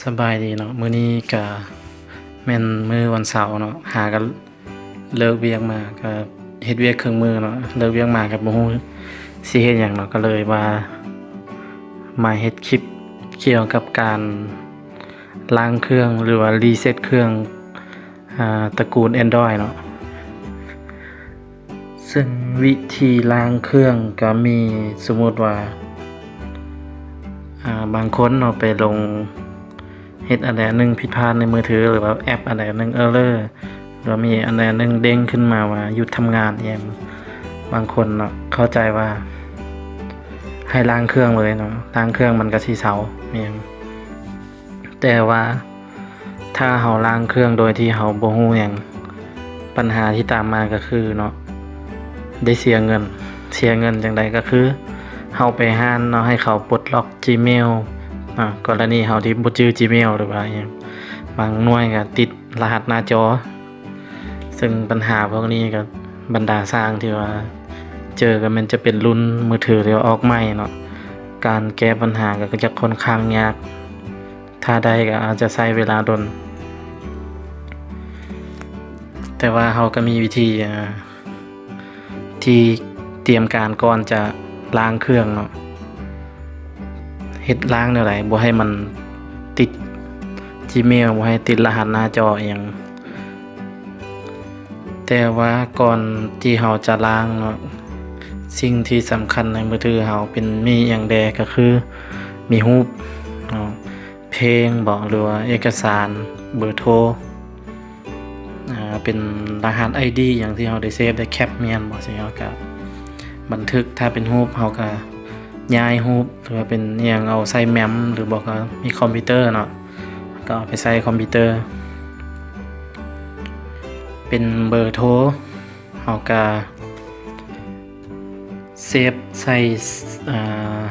ສະບາຍດີເນາະ, ມື້ນີ້ກະແມ່ນມື້ວັນເສົາເນາະ, ຫາກະເລີກວຽກມາກະເຮັດວຽກເຄິ່ງມື້ເນາະ, ເລີກວຽກມາກະບໍ່ຮູ້ຊິເຮັດຫຍັງເນາະ, ກະເລີຍວ່າມາເຮັດຄລິບກ່ຽວກັບການລ້າງເຄື່ອງ ຫຼືວ່າຣີເຊັດເຄື່ອງ ອາ ຕະກູນ Android ເນາະ. ເຊິ່ງວິທີລ້າງເຄື່ອງກະມີ, ສົມມຸດວ່າ ອາ ບາງຄົນເນາະໄປລົງເຮັດອັນໃດອັນໜຶ່ງຜິດພາດໃນມືຖື ຫຼືວ່າແອັບອັນໃດອັນໜຶ່ງ error ຫຼືວ່າມີອັນໃດອັນໜຶ່ງເດ້ງຂຶ້ນມາວ່າຢຸດທຳງານອີ່ຫຍັງ, ບາງຄົນເນາະເຂົ້າໃຈວ່າໃຫ້ລ້າງເຄື່ອງເລີຍເນາະ, ລ້າງເຄື່ອງມັນກະຊິເຊົາອີ່ຫຍັງ. ແຕ່ວ່າຖ້າເຮົາລ້າງເຄື່ອງໂດຍທີ່ເຮົາບໍ່ຮູ້ຫຍັງ, ບັນຫາທີ່ຕາມມາກະຄືເນາະ ໄດ້ເສຍເງິນ. ເສຍເງິນຈັ່ງໃດ? ກະຄືເຮົາໄປຮ້ານເນາະ ໃຫ້ເຂົາປົດລັອກ Gmail ອາ ກໍລະນີເຮົາທີ່ບໍ່ຈື່ Gmail ຫຼືວ່າອີ່ຫຍັງ, ບາງໜ່ວຍກະຕິດລະຫັດໜ້າຈໍ. ເຊິ່ງບັນຫາພວກນີ້ກະບັນດາຊ່າງທີ່ວ່າເຈີກະແມ່ນຈະເປັນລຸ້ນມືຖືທີ່ວ່າອອກໃໝ່ເນາະ, ການແກ້ບັນຫາກະຈະຄ່ອນຂ້າງຍາກ, ຖ້າໄດ້ກະອາດຈະໃຊ້ເວລາດົນ. ແຕ່ວ່າເຮົາກະມີວິທີ ອາ ທີ່ຕຽມການກ່ອນຈະລ້າງເຄື່ອງເນາະ, ເຮັດລ້າງແນວໃດບໍ່ໃຫ້ມັນຕິດ Gmail ບໍ່ໃຫ້ຕິດລະຫັດໜ້າຈໍອີ່ຫຍັງ. ແຕ່ວ່າກ່ອນທີ່ເຮົາຈະລ້າງເນາະ, ສິ່ງທີ່ສຳຄັນໃນມືຖືເຮົາເປັນ ມີຫຍັງແດ່ ກະຄືມີຮູບເນາະ, ເພງບໍ ຫຼືວ່າເອກະສານ, ເບີໂທ ອາ ເປັນລະຫັດ ID ຫຍັງທີ່ເຮົາໄດ້ເຊບ ໄດ້ແຄັບແມ່ນບໍ, ເຮົາກະບັນທຶກ. ຖ້າເປັນຮູບເຮົາກະຍ້າຍຮູບ ຫຼືວ່າເປັນອີ່ຫຍັງເອົາໃສ່ແມມ ຫຼືບໍ່ກະມີຄອມພິວເຕີເນາະ, ກະເອົາໄປໃສ່ຄອມພິວເຕີ. ເປັນເບີໂທ ເຮົາກະເຊບໃສ່ ອາ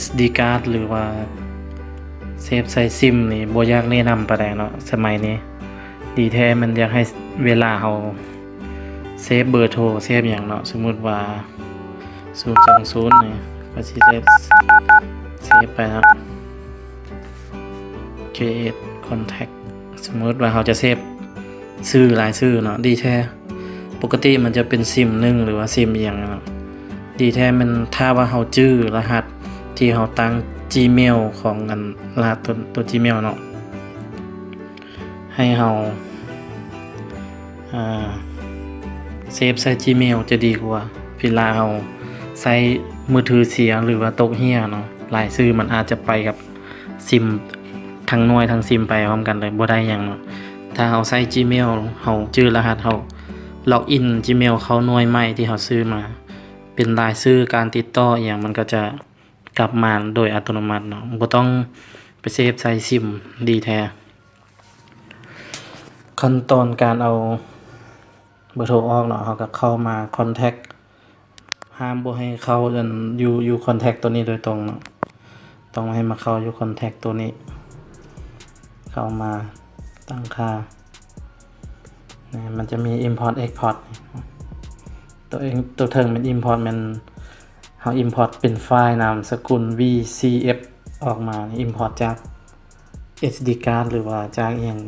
SD card ຫຼືວ່າເຊບໃສ່ຊິມນີ້ ບໍ່ຢາກແນະນຳປານໃດເນາະ. ສະໄໝນີ້ດີແທ້ແມ່ນຢາກໃຫ້ເວລາເຮົາເຊບເບີໂທ ເຊບຫຍັງເນາະ, ສົມມຸດວ່າ ສູນສອງສູນນີ້ ຂ້ອຍຊິເຊບ ເຊບໄປເນາະ, create contact. ສົມມຸດວ່າເຮົາຈະເຊບຊື່ ລາຍຊື່ເນາະ, ດີແທ້ ປົກກະຕິມັນຈະເປັນຊິມໜຶ່ງ ຫຼືວ່າຊິມອີ່ຫຍັງເນາະ, ດີແທ້ແມ່ນຖ້າວ່າເຮົາຈື່ລະຫັດທີ່ເຮົາຕັ້ງ Gmail ຂອງອັນ ລະຫັດໂຕ ໂຕ Gmail ເນາະ, ໃຫ້ເຮົາ ອາ ເຊບໃສ່ Gmail ຈະດີກວ່າ. ເວລາເຮົາໃຊ້ມືຖືເສຍ ຫຼືວ່າຕົກເຫຍເນາະ, ລາຍຊື່ມັນອາດຈະໄປກັບຊິມທັງໜ່ວຍທັງຊິມໄປພ້ອມກັນເລີຍ, ບໍ່ໄດ້ຫຍັງເນາະ. ຖ້າເຮົາໃຊ້ Gmail ເຮົາຈື່ລະຫັດ ເຮົາ log in Gmail ເຂົ້າໜ່ວຍໃໝ່ທີ່ເຮົາຊື້ມາ, ເປັນລາຍຊື່ການຕິດຕໍ່ອີ່ຫຍັງ ມັນກະຈະກັບມາໂດຍອັດຕະໂນມັດເນາະ, ບໍ່ຕ້ອງໄປເຊບໃສ່ຊິມ, ດີແທ້. ຂັ້ນຕອນການເອົາເບີໂທອອກເນາະ, ເຮົາກະເຂົ້າມາ contact ຫ້າມບໍ່ໃຫ້ເຂົ້າອັນ ຢູ່ ຢູ່ contact ໂຕນີ້ໂດຍຕົງເນາະ, ຕ້ອງໃຫ້ມາເຂົ້າຢູ່ contact ໂຕນີ້, ເຂົ້າມາຕັ້ງຄ່າ. ນີ້ມັນຈະມີ import export ໂຕເອງ ໂຕເທິງແມ່ນ import ແມ່ນເຮົາ import ເປັນໄຟລ໌ນາມສະກຸນ VCF ອອກມາ, import ຈາກ SD card ຫຼືວ່າຈາກອີ່ຫຍັງ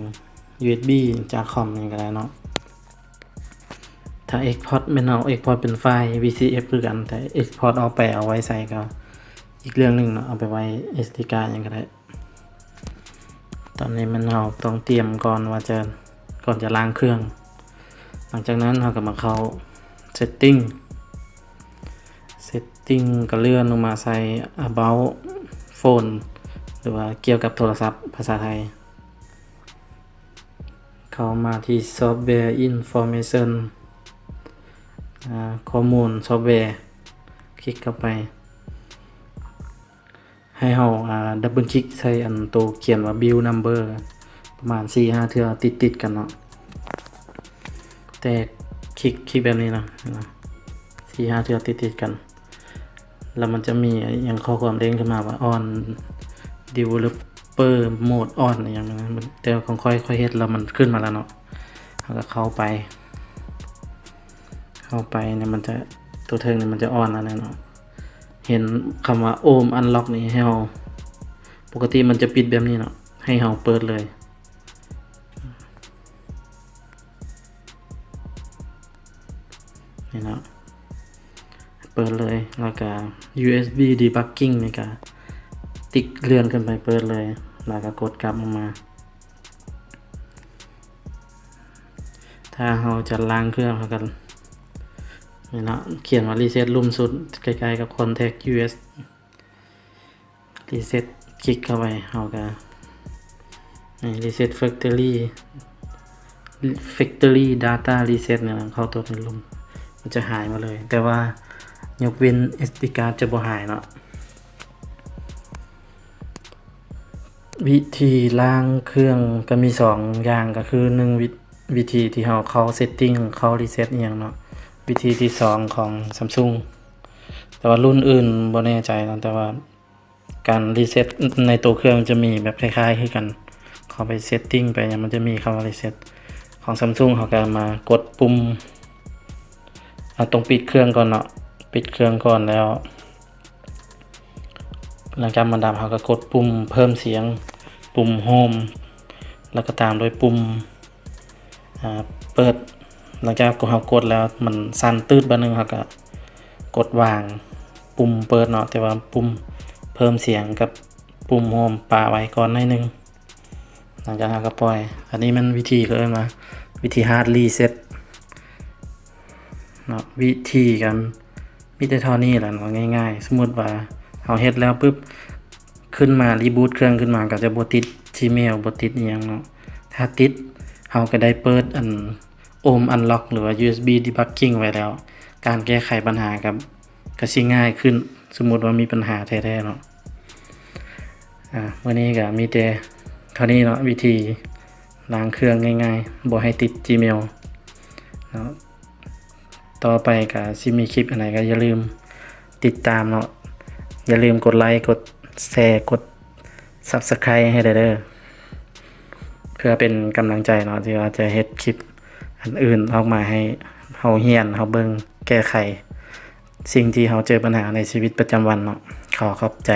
USB ຈາກຄອມນີ້ກະໄດ້ເນາະ. ຖ້າ export ແມ່ນເຮົາ export ເປັນໄຟລ໌ VCF ຄືກັນ, ແຕ່ export ອອກໄປເອົາໄວ້ໃສກະອີກເລື່ອງໜຶ່ງເນາະ, ເອົາໄປໄວ້ SD card ຫຍັງກະໄດ້. ຕອນນີ້ແມ່ນເຮົາຕ້ອງຕຽມກ່ອນວ່າຈະ ກ່ອນຈະລ້າງເຄື່ອງ. ຫຼັງຈາກນັ້ນເຮົາກະມາເຂົ້າ setting, setting ກະເລື່ອນລົງມາໃສ່ about phone ຫຼືວ່າກ່ຽວກັບໂທລະສັບ ພາສາໄທ. ເຂົ້າມາທີ່ software information ອາ ຂໍ້ມູນຊອບແວ, ຄລິກເຂົ້າໄປ. ໃຫ້ເຮົາ ອາ double click ໃສ່ອັນໂຕຂຽນວ່າ build number ປະມານສີ່ຫ້າເທື່ອຕິດໆກັນເນາະ, ແຕ່ຄລິກ ຄລິກແບບນີ້ນະ ສີ່ຫ້າເທື່ອຕິດໆກັນ. ແລ້ວມັນຈະມີຫຍັງ ຂໍ້ຄວາມເດ້ງຂຶ້ນມາວ່າ on developer mode on ອີ່ຫຍັງນັ້ນ, ແຕ່ຂອງຂ້ອຍ ຂ້ອຍເຮັດແລ້ວມັນຂຶ້ນມາແລ້ວເນາະ. ເຮົາກະເຂົ້າໄປ ເຂົ້າໄປນີ້ມັນຈະ ໂຕເທິງນີ້ມັນຈະ on ແລ້ວເນາະ. ເຫັນຄຳວ່າ Home Unlock ນີ້ ໃຫ້ເຮົາ ປົກກະຕິມັນຈະປິດແບບນີ້ເນາະ ໃຫ້ເຮົາເປີດເລີຍ ນີ້ເນາະ ເປີດເລີຍ ແລ້ວກະ ຢູເອັສບີ ດີບັກກິ້ງ ນີ້ກະຕິກເລື່ອນຂຶ້ນໄປເປີດເລີຍ ແລ້ວກະກົດກັບອອກມາ. ຖ້າເຮົາຈະລ້າງເຄື່ອງ ເຮົາກະ ນີ້ເນາະ ຂຽນວ່າ ຣີເຊັດລຸ່ມສຸດ ໃກ້ໆກັບ ຄອນແທັກ ຢູເອັສ ຣີເຊັດ ຄລິກເຂົ້າໄປ ເຮົາກະ ຣີເຊັດ ແຟັກເຕີຣີ ແຟັກເຕີຣີ ດາຕ້າ ຣີເຊັດ ນີ້ເນາະ ເຂົ້າຕົວະເປັນລຸ່ມ ມັນຈະຫາຍໝົດເລີຍ ແຕ່ວ່າຍົກເວັ້ນເອັສດີກາດຈະບໍ່ຫາຍເນາະ. ວິທີລ້າງເຄື່ອງກະມີສອງຢ່າງ ກະຄືໜຶ່ງ ວິ ວິທີທີ່ເຮົາເຂົ້າເຊັດຕິ້ງ ເຂົ້າຣີເຊັດອີ່ຫຍັງເນາະ ວິທີທີສອງຂອງ Samsung ແຕ່ວ່າລຸ້ນອື່ນບໍ່ແນ່ໃຈເນາະ ແຕ່ວ່າການຣີເຊັດໃນໂຕເຄື່ອງຈະມີແບບຄ້າຍໆຄືກັນ ເຂົ້າໄປເຊັດຕິ້ງໄປຫຍັງ ມັນຈະມີຄຳວ່າຣີເຊັດ ຂອງ Samsung ເຮົາກະມາກົດປຸ່ມ ອາ ຕ້ອງປິດເຄື່ອງກ່ອນເນາະ ປິດເຄື່ອງກ່ອນແລ້ວ ຫຼັງຈາກມັນດັບ ເຮົາກະກົດປຸ່ມເພີ່ມສຽງ ປຸ່ມໂຮມ ແລ້ວກະຕາມດ້ວຍປຸ່ມ ອາ ເປີດ ຫຼັງຈາກເຮົາກົດແລ້ວມັນສັ່ນຕື້ດບາດໜຶ່ງ ເຮົາກະກົດວາງປຸ່ມເປີດເນາະ ແຕ່ວ່າປຸ່ມເພີ່ມສຽງກັບປຸ່ມໂຮມປະໄວ້ກ່ອນໜ້ອຍໜຶ່ງ. ຫຼັງຈາກເຮົາກະປ່ອຍ ອັນນີ້ແມ່ນວິທີ ເຂົາເອີ້ນວ່າວິທີ Hard Reset ເນາະ ວິທີກະມີແຕ່ເທົ່ານີ້ແຫຼະເນາະ ງ່າຍໆ ສົມມຸດວ່າເຮົາເຮັດແລ້ວປຶບ ຂຶ້ນມາ reboot ເຄື່ອງຂຶ້ນມາ ກະຈະບໍ່ຕິດ Gmail ບໍ່ຕິດອີ່ຫຍັງເນາະ ຖ້າຕິດ ເຮົາກະໄດ້ເປີດອັນ Home Unlock ຫຼືວ່າ ຢູເອັສບີ Debugging ໄວ້ແລ້ວ ການແກ້ໄຂບັນຫາກະ ກະຊິງ່າຍຂຶ້ນ ສົມມຸດວ່າມີບັນຫາແທ້ໆເນາະ. ອາ ມື້ນີ້ກະມີແຕ່ເທົ່ານີ້ເນາະ ວິທີລ້າງເຄື່ອງງ່າຍໆ ບໍ່ໃຫ້ຕິດ Gmail ເນາະ. ຕໍ່ໄປກະຊິມີຄລິບອັນໃດກະຢ່າລືມຕິດຕາມເນາະ ຢ່າລືມກົດໄລ ກົດແຊ ກົດ Subscribe ໃຫ້ແດ່ເດີ ເພື່ອເປັນກຳລັງໃຈເນາະ ທີ່ວ່າຈະເຮັດຄລິບອັນອື່ນອອກມາໃຫ້ເຮົາຮຽນ ເຮົາເບິ່ງ ແກ້ໄຂສິ່ງທີ່ເຮົາເຈີບັນຫາໃນຊີວິດປະຈຳວັນເນາະ. ຂໍຂອບໃຈ.